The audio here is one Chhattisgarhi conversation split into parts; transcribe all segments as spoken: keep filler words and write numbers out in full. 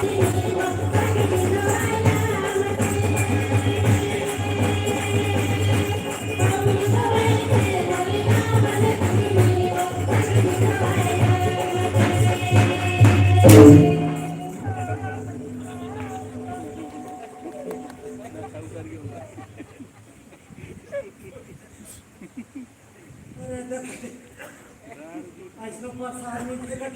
अरे देख, अइसनो प्रसाद मिलथे देख।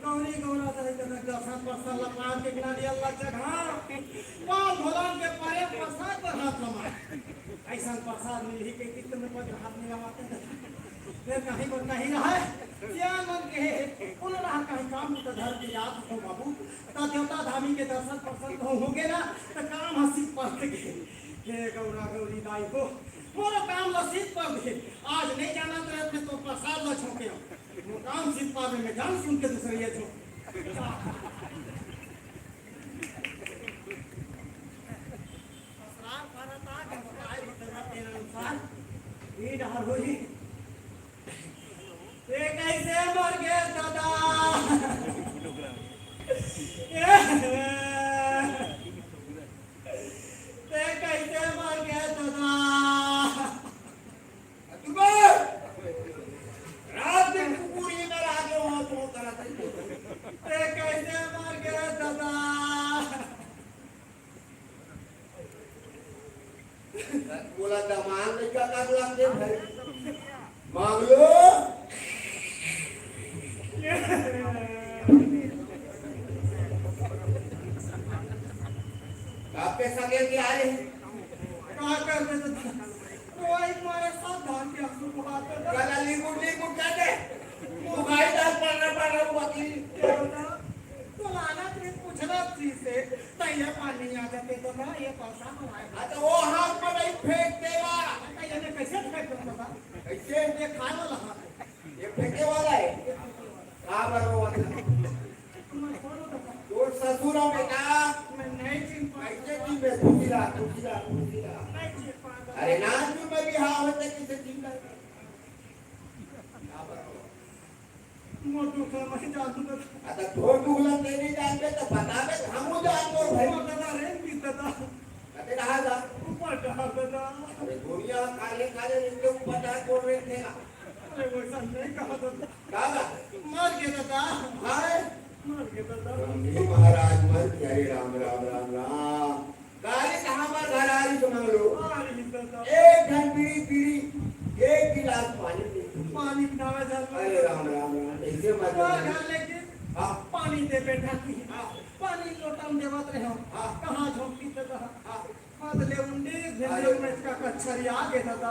गौरी गौरा दाई देख, दर्शन प्रसाद ला पान के नारियल ला चढ़ा, पान भोलान के परे प्रसाद पर हाथ लमा। अइसन प्रसाद मिलही के चित्त में पग हाथ नहीं लमाते। फेर कहीं बर नहीं रहय, सियान मन कहे, कोनो रहा कहीं काम तो धर के जात हो बाबू, त देवता धामी के दर्शन प्रसन्न हो, हो गे ना, त काम ह सिद्ध परत गे। हे गौरा गौरी दाई हो, मोरो काम ल सिद्ध कर दे। आज नहीं जाना तो अपने तो प्रसाद ल झोंके हो। मोर काम सिद्ध पावे में जान सुन के दूसरे ये झोंक। असरार भरत आ के बताए बतरा तेरे अनुसार ये डहर होही। ते कइसे मर गे ददा? ते कइसे मर गे ददा? रात दिन कुकुर ही में रह गए हो, तो तरह से। ते कइसे मर गे ददा? मोला दमान लइका का लागथे भाई। मांगलो। आपके संगे के आए हैं। का कर दे तो रोई मारे साथ धान के आंसू बहाते थे। गला लिकुट लिकुट कर दे। तू भाई दाल पढ़ना पढ़ना हुआ की। तो लाना तुझे पूछना चीज से। त ये पानी आ जाते तो ना, ये पासा हमारे। हाँ, तो वो हाथ में नहीं फेंक देगा। त ये ने कैसे फेंक दो बता? कैसे? ये खाए वाला हाथ है। ये फेंके वाला है। हाँ, बरो वाला। तुम्हें छोड़ो तो बता। तोर ससुर हो बेटा। मैं नहीं चिन पाता। कैसे चिन बे? खुशी रहा, खुशी रहा, खुशी रहा। नहीं चिन पाता। अरे ना, तू मैं भी हाँ होते किसे चिन कर। हाँ, बरो। मोर दुख ल मैं जानहूं त। अ, त तोर दुख ल तैं नइ जानबे, त बताबे, त हमू जानबो भाई। ऊपर ददा रे, नीचे ददा। कते डहर दा? ऊपर डहर ददा। अरे, दुनिया काले काले निकले ऊपर डहर बोल रहे थे ना। अरे, वैसा नहीं कहा ददा। का बा? मर गे ददा। हाय। मर गे ददा। गंभीर महाराज मर गे। अरे राम, राम, राम, राम। काली त हमर घर आ रही तो मंगलो। आ रही तो, तो। एक घन बीड़ी पीली, एक गिलास पानी पी। पानी पिलावे जात। अरे राम, राम, राम, कैसे मर वो गया? घर लेके हाँ। पानी दे बैठा थी। हाँ। पानी लोटा में देवत रहे हो। हाँ। कहाँ झोंक दी तो कहाँ? हाँ। बदले उंडी, अरे। झंझट में इसका कच्छरी आ गए दादा।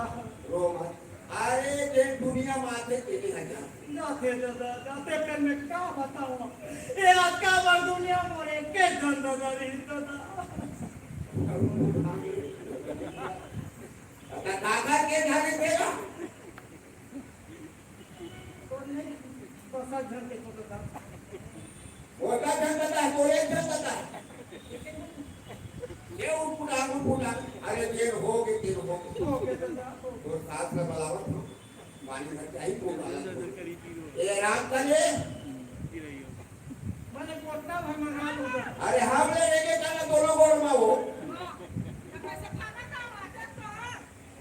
रो मत। अरे, जे दुनिया में आथे, तेने हजार। जाथे दादा, जाथे, फेर मैं का बतावंव? ए, आज का बर दुनिया मोरे के धन दादा रही दादा। त काकर के धन देगा? तोर नहीं, दस आठ झन के तो दादा। वो का झन दादा, तो एक झन दादा। ये उठपुटांग, उठपुटांग। अरे, देर हो गई, देर हो गई। हो गई दादा, हो गई। तोर सास ल बलावत हंव। पानी भर के आई, वो वाला। ए, राम करे। मैंने कोटना भर मंगा लो। अरे, हम ले लेके चला दोनों गोड़ में वो।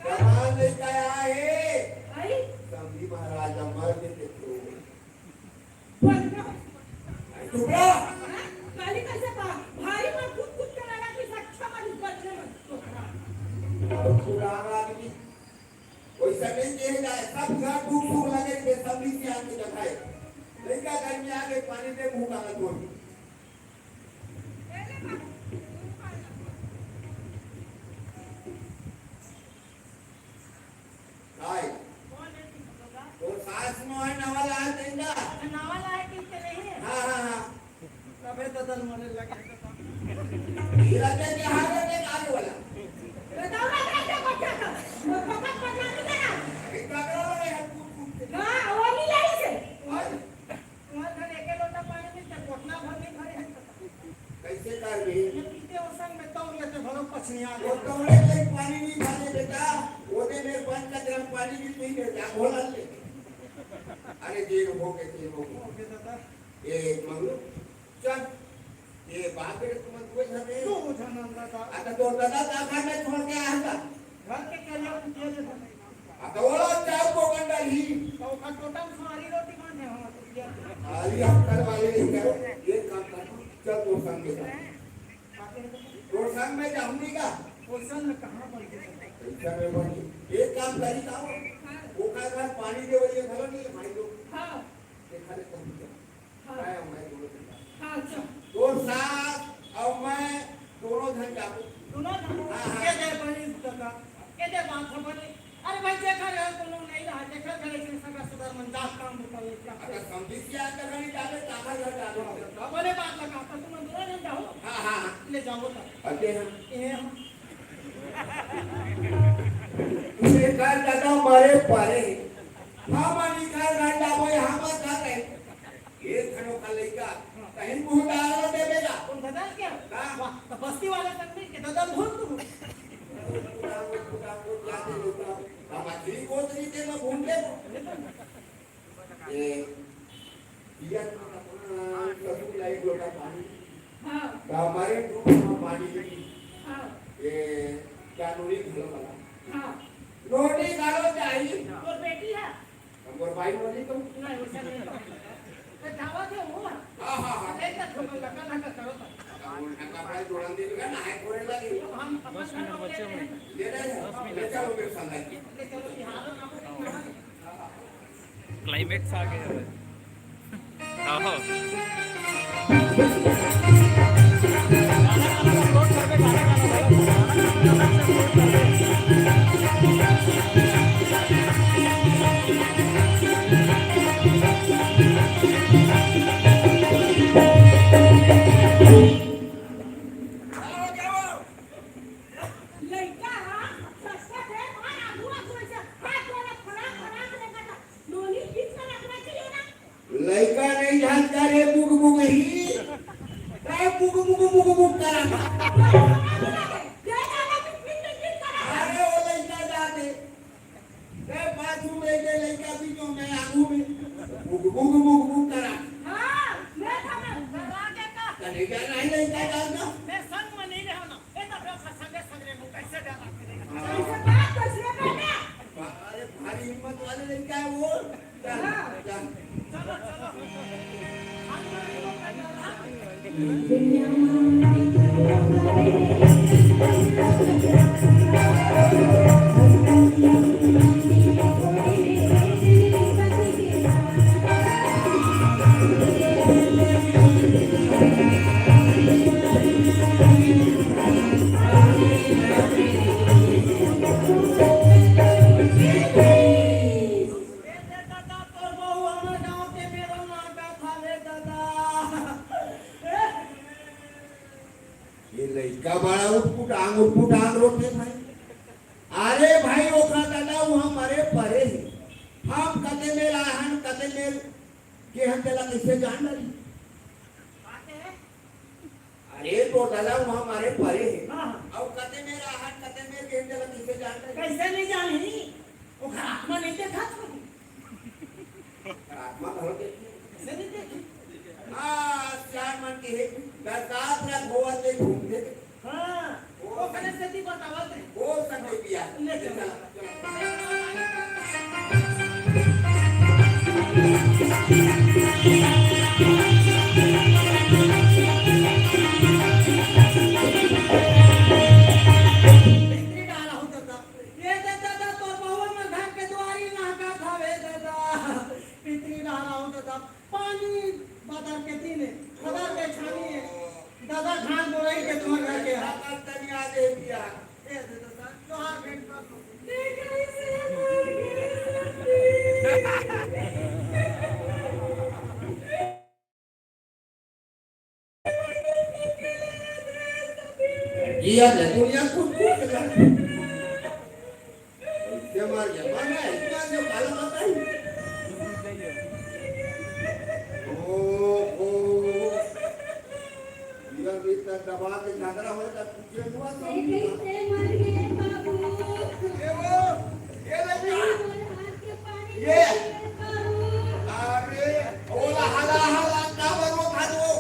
दमान लेके आया है। आई? समधी महाराज, मर के देखो। बस ना। चुप रहा। हाँ? गाली कैसे पा? भारी मन कूद कूद के लगा कि अच्छा मन बचने मन। पुराना आदमी वइसा नइ किए जाए, सब घर दुख सुख लगे के सब मिल के आके दिखाए। लइका घर में आके पानी दे, मुंह काला धोए। काय? तोर सास नो है, नवा लाए तेंगा? नवा लाए के नहीं है। हाँ, हाँ, हाँ। तबे तो दल मरे लगे। ये लगे के हाथ में आने वाला। बताओ ना, कैसे बच्चा था? वो पकड़ पकड़ा नहीं था। ये पकड़ा वाला है, कूद कूद के। हाँ, वो नहीं लाई से। और तुम्हारे घर एक लोटा पानी मिलता, कोटना भर नहीं भरे हैं। कैसे कर भी? ये पीते हो संग में तौल लेते भरो पछनिया। वो तौले के पानी नहीं भरे बेटा, वो दे मेरे पाँच का ग्राम पानी भी पी ले, जा घोला ले। अरे देर हो गए, देर हो गए। ओके दादा। ये मंगलू। चल, ये बाप रे, तुमन दू झन हे। दू झन अंदर का। आ, त तोर ददा का घर में छोड़ के आया था? घर के करिया कुटिया में था। आ, त ओला चार को गंडा ही। तो ओखर टोटल सारी रोटी बन है, हाँ, कुटिया में। अरे, हम घर वाले नहीं करो, ये काम कर, चल, तोर संग के साथ। बाकी है तो तोर संग में जाऊंगी का? तोर संग में कहाँ बन के जाता? तोर संग में बन के। एक काम करी का हो? हाँ। ओखर घर पानी देवइया घलो नहीं है, भाई लोग। हाँ। देखा ले, तुम तो। हाँ। काय अउ मैं दोनों झन जाबो। हाँ, अच्छा। तोर सास अउ मैं दोनों झन जाबो। दोनों झन? हाँ, हाँ। ये दे बनी कका, ये दे बात ह बनी। अरे भाई, जेखर घर कोनो नहीं रहा, जेखर घर ऐसे सगा सुधार मन जात काम बूता ले क्या? अगर समझी से आकर नहीं जाबे, काकर घर जाबे? हाँ, बने बात लगा, तो तुम दोनों झन जाओ। हाँ, हाँ, हाँ। ले जाओ तो। अरे हाँ। ये हम। ये घर दादा मारे पारे। हाँ, मानी घर घर जाबो, यहाँ पर घर है। एक घनो का लइका कहीं मुंह डाल देबे ला। कौन दादा क्या? हाँ। वाह, तो बस्ती वाले संग में के दादा भूल तू। हम अखिरी गोदरी ते में भूल दे। ये दिया तो अपना ससुर लाई लोटा पानी। हाँ। तो हमारे ग्रुप में पानी नहीं। हाँ। ये क्या नोनी घलो वाला। हाँ। नोनी घलो चाहिए। तोर बेटी है? हमर भाई बोली तो। नहीं, वैसा नहीं तो। तो जावा थे वो। हाँ, हाँ, हाँ। एक का ठोकर लगा, लगा करो तो। अब उन ढंगा भाई जोड़न दे ना, है कोरे लगी। हम अपन घर में बच्चे हैं। ले रहे हैं। ले चलो मेरे संग। ले चलो, बिहार में आपको क्लाइमेक्स आ गया है। हाँ, हाँ। लइका ह सस्ता दे, भाई, आगू, आगू ऐसे हाथ वाला फड़ाक, फड़ाक लेकर था। नोनी बीच में रखना चाहिए ना। लइका नहीं जानता रे, बुग बुग ही। काय बुग बुग, बुग बुग करा था? दे दादा, पिट, पिट, पिट, पिट करा। अरे, वो लइका जाते। मैं बाथरूम में के लइका भी जो मैं आगू में बुग, बुग, बुग, बुग करा। हाँ, मैं था, मैं। करा के का? करेगा नहीं लइका जाना। मैं संग में नहीं रहा ना। ये तो अपना संगे, संगे मुंह कैसे जाना करेगा? हाँ। ऐसे बात तो सुनो पहले। अरे, भारी हिम्मत वाले लइका है वो। ए दादा, तोर बहू हमर गांव के मेरा नाटक हवे दादा। ये लइका बड़ा उटपुटांग, उटपुटांग रोथे भाई। अरे भाई, ओखर दादा, वो हमरे परे हे। हम कते मेर आहन, कते मेर गेहन, तेला कइसे जान डारी? अरे, तो दादा, वो हमरे परे हे। हाँ, हाँ। अउ कते मेर आहन, कते मेर गेहन, तेला कइसे जान डारी? कैसे नहीं जानी? ओखर आत्मा नहीं देखा तू? आत्मा घलो देखी। कैसे नहीं देखी? हाँ, सियान मन के हे, दरदार पूरा धोवत ले घूमथे। हाँ, वो ओकरे सेती बतावत हे। वो संगे पिया। ले चल। चल, चल। भीतरी डाला हो दादा। ये दे दादा, तोर बउआ मन घर के दुआरी नहकात हवे दादा। भीतरी डाला हो दादा। पानी बदर के दिन हे, बदर के छानी हे। दादा, धान बोरई के तोर घर के हे। अगर तनी आ दे पिया। ए दे दादा, जोहार भेंट कर लो। ये ले दुनिया कुछ कुछ कर। ये मार गया, मार गया, इतना जो काला माता है। ओ, ओ। ये भी इतना दबा के झगड़ा होता, तुझे हुआ तो नहीं, नहीं, नहीं, मर गए बाबू। ये वो, ये ले नहीं, जा। मर हाथ के पानी ये। नहीं है बाबू। अरे, ओला हला हला काबर वो खादो।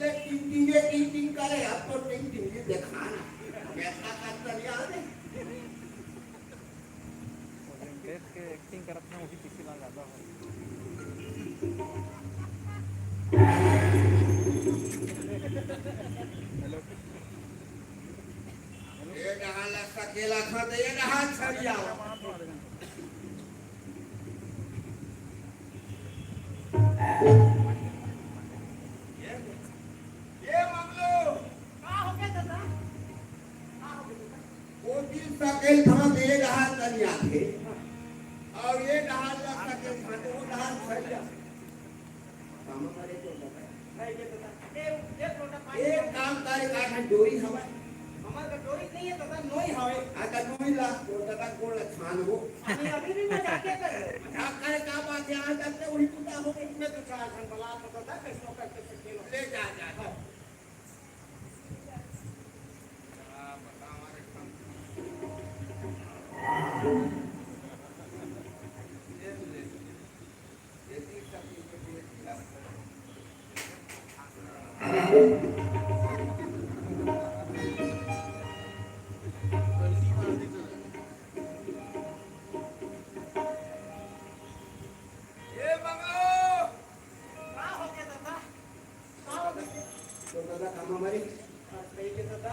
ले टिंग टिंगे टिंग टिंग करे, अब तो टिंग टिंगे देखा ना। कैसा करता नहीं आ रहे? देख के एक्टिंग करत ना, वही पीछे ना ज्यादा हो। ये डहान ला सकेला खा दे, ये डहान छड़िया। ये, ये मंगलू, का हो गया दादा? का हो गया दादा? वो दिल सकेल खा दे, ये डहान तनी आथे। और ये डहान ला सकेल खा दे, वो डहान छड़िया। कामा करे तो बता। नहीं, ये तो था। ए, एक लोटा पानी एक काम करे, का है, डोरी हवा? हमारे का डोरी नहीं है, दादा, नोई हवे। आ, तो नोई ला, वो दादा गोड़ छान हो। अभी, अभी भी मजाक कर रहे हो। मजाक करे, का बात है, आज तक तो वही टूटा हो गई। मैं तो चार घंटा बला तो दादा, कैसे करके से खेलो। ले जा, जा, जा। हाँ। ए मंगलू, का हो गया दादा? का हो गया? तो दादा कामा मरे? हाँ, सही के दादा।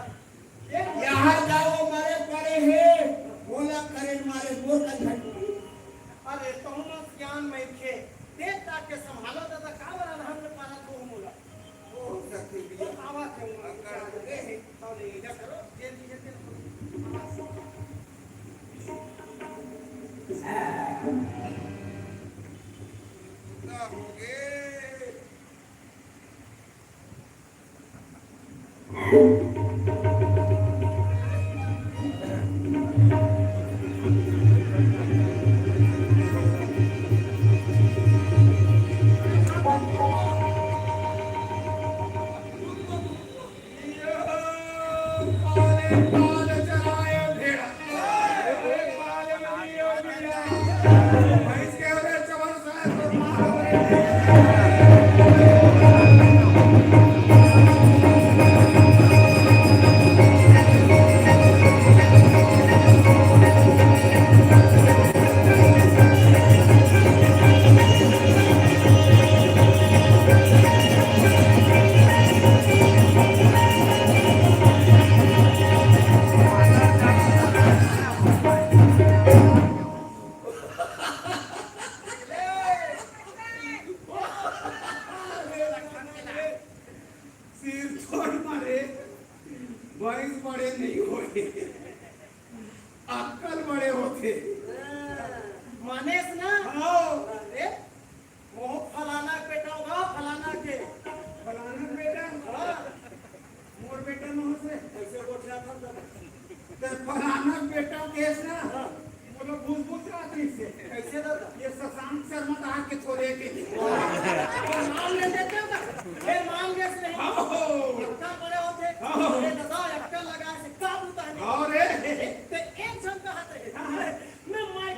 ये यहाँ जाओ, मरे पड़े हे, मोला करंट मारे, मोर कंधा टूटे। अरे, तो हम सियान में खे, देख ताक के संभालो दादा, का बरा हम पारा तो मोला। हो सकथे भैया। तो आवा थे, अगर रुके हे। तो ले जा करो, जल्दी, जल्दी करो। का हो गे? सिर थोड़ मारे, भैंस बड़े नहीं होए, अक्कल बड़े होथे। मानेस ना? हाँ। अरे, वो फलाना के बेटा होगा, फलाना के। फलाना के बेटा? हाँ। मोर बेटा न हो से। ऐसे बोल रहा था तब। ते फलाना के बेटा केस ना। हाँ। मोला भूस भूस रात से। कैसे दादा? ये शशांक शर्मा तो आके थोड़े के। मान ले देते हो ना? ये मान ले से नहीं। हाँ। इतना बड़े होते। हाँ। ये दादा, अक्कल लगा से काबू तो नहीं। हाँ रे। ते एक झन का हाथ है। हाँ। मैं माइक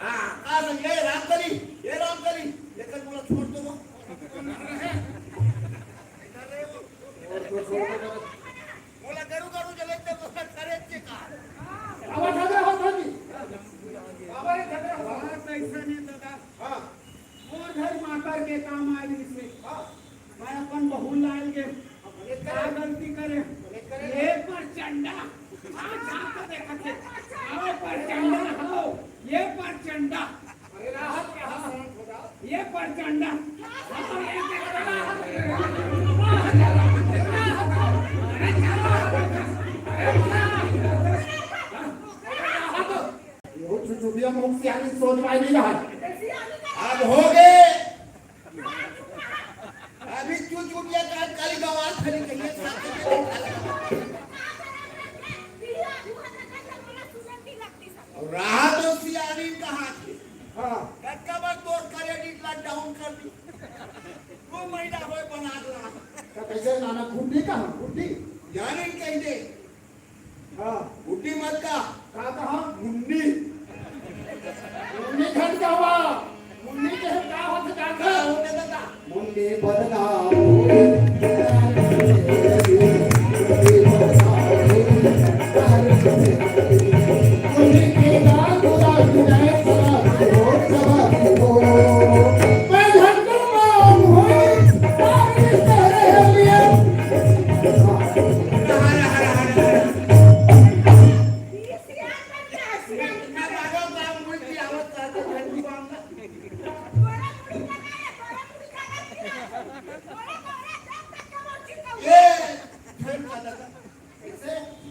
हाँ, आ संग, ये राम कली, ये राम कली, लेकिन मोला छोड़ दो वो। मोला गरु, गरु जले ते मोला करे के का? आवाज आ रहा हो, हाँ जी। बाबा रे, झगड़ा हो। बात ऐसा नहीं दादा। हाँ। मोर घर मातर के काम आए रहिसे। हाँ। मैं अपन बहू लायल गे। का गलती करे? ये परचंडा। हाँ, झांक के देखत हे। आओ परचंडा, आओ। ये परचंडा। अरे राहत कहाँ? ये परचंडा। हाँ, ये परचंडा। वो चुचुड़िया मुख से आनी सोच पाई नहीं रहा। अब हो गए। वो मैदा होय बना ला। त कइसे नाना गुड्डी कहाँ? गुड्डी? जाने कइसे? हाँ। गुड्डी मत का। का कहा? मुन्नी। मुन्नी घट जावा। मुन्नी के का होत जानत? का होत दादा? मुन्नी बदनाम।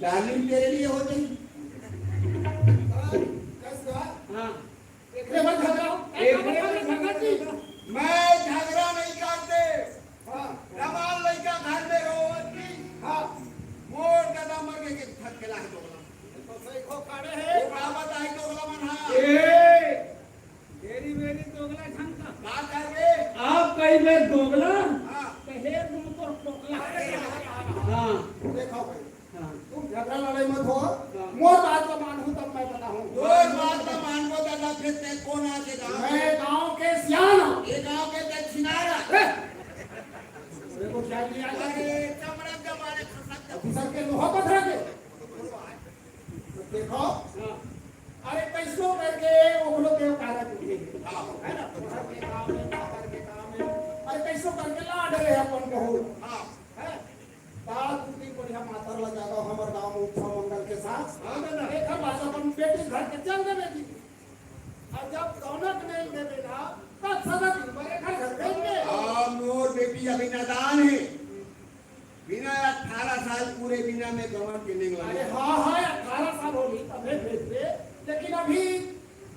डार्लिंग तेरे लिए हो गई। हाँ। एकरे बर झगड़ा हो? एकरे बर झगड़ा जी। मैं झगड़ा नहीं करते। हाँ। जवान लइका घर में रोवत की। हाँ। मोर दादा मर के, के थक के लाए दोगला। तो सही खो खड़े है। वो का बताई दोगला मन, हाँ। ए, तेरी मेरी दोगला झंका। का कर रे? आप कई बेर दोगला, हाँ। तो हेर दूं तोर टोकला। हाँ। देखो भाई, हाँ। तुम झगड़ा लड़ाई मत हो। हाँ। मोर बात ला मानहू तब मैं बताहूँ। तोर बात ला मानबो दादा, फिर ते कोन आके गाँव मैं के? गाँव के सियान हूँ। ये गाँव के ते छिनारा। ए! मेरे को क्या नहीं आता? अरे, चमड़ा जमाने खसक जब घुसर के लोहा पथरा के। तो देखो, हाँ। अरे, कैसो करके वो लोग देव कहा रहे थे। हाँ। है ना? घर के काम है, बाहर के काम है। अरे, कैसो करके ला डरे अपन बहू। हाँ। है? ता दूती बढ़िया मातर लगा दो हमर गाँव में उत्सव मंडल के साथ। हाँ, दादा। एक हम आज अपन बेटी घर के चल देवे जी। और जब रौनक नहीं देवे ना, तब सदा दिन भर घर, घर भेज दे। आ, मोर बेटी अभी नादान है। बिना अठारह साल पूरे बिना में गवन के नहीं अरे लगा। हाँ, हाँ, अठारह साल हो गई, तबे भेज दे। लेकिन अभी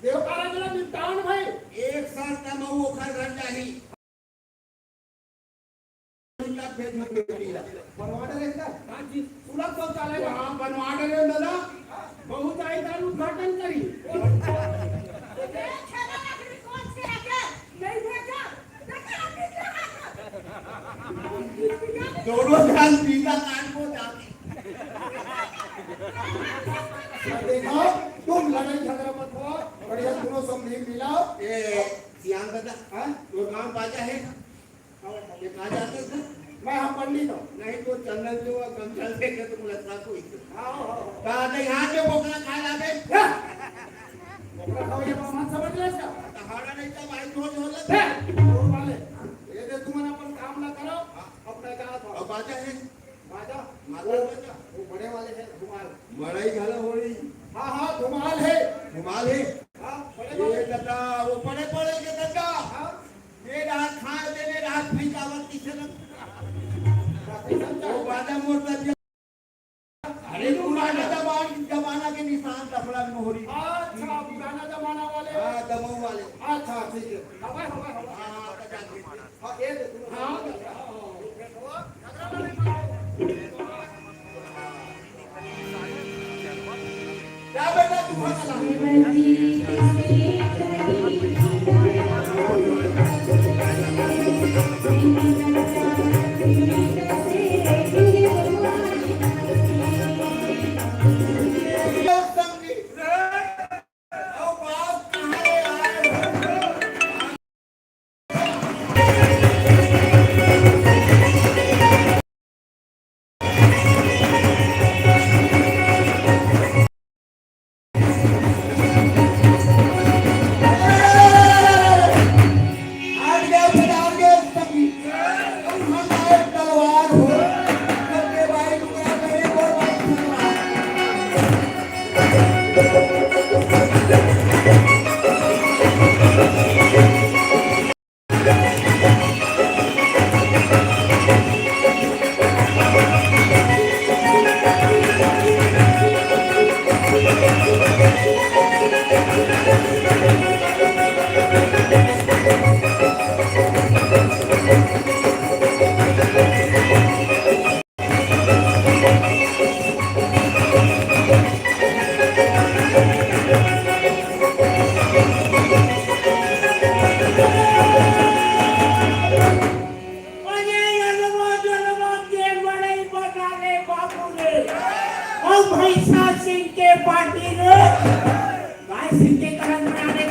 देवकारा जिला निपटान भाई। एक साल तमऊ ओखर घर जाही। तक भेज मत बेटी ला। बनवाडर है ना? हाँ जी। सुलभ शौचालय का। हाँ, बनवाडर है दादा। बहुत आई दाल उद्घाटन करी। दोनों जान पीता काट को जाती। देखो, तुम लड़ाई झगड़ा मत हो, बढ़िया दोनों समधी मिलाओ। ए, सियान दादा, हाँ? तो गांव बाजा है? ये कहाँ जाते थे? मैं हम पंडित हूँ। नहीं तो चंदन जो गमछा लेके तो मुलाकात हुई थी। हाँ, हाँ, हाँ। कहा था, यहाँ पे बोकरा खा लागे। क्या? बोकरा खाओ, ये बात मत समझ ले इसका। तो हाड़ा नहीं था, भाई, जोर जोर लग है। जोर वाले। ये दे, तुम अपन काम ना करो, हाँ। अपना जाओ तो। अब बाजा है। बाजा? माता वो, बाजा? वो बड़े वाले हैं, धुमाल। मड़ई घाला हो रही। हाँ, हाँ, धुमाल है। धुमाल है? हाँ, बड़े ये वाले। दादा, वो बड़े बड़े के दादा। हाँ। ये रात खाए देने रात फेंकावत किसे न। वो बाजा मोर तबियत। अरे पुराना जमाना, जमाना के निशान लफड़ा मोहरी। अच्छा, पुराना जमाना वाले। हाँ, दमऊ वाले। अच्छा, ठीक है। हवा, हवा, हवा। हाँ, हाँ, तो जाते हैं। हाँ, ये दे, तुम हाँ, हाँ। जा बेटा, तू खा चला। भैंसा सिंह के पार्टी रे। गाय सिंह के करन में आने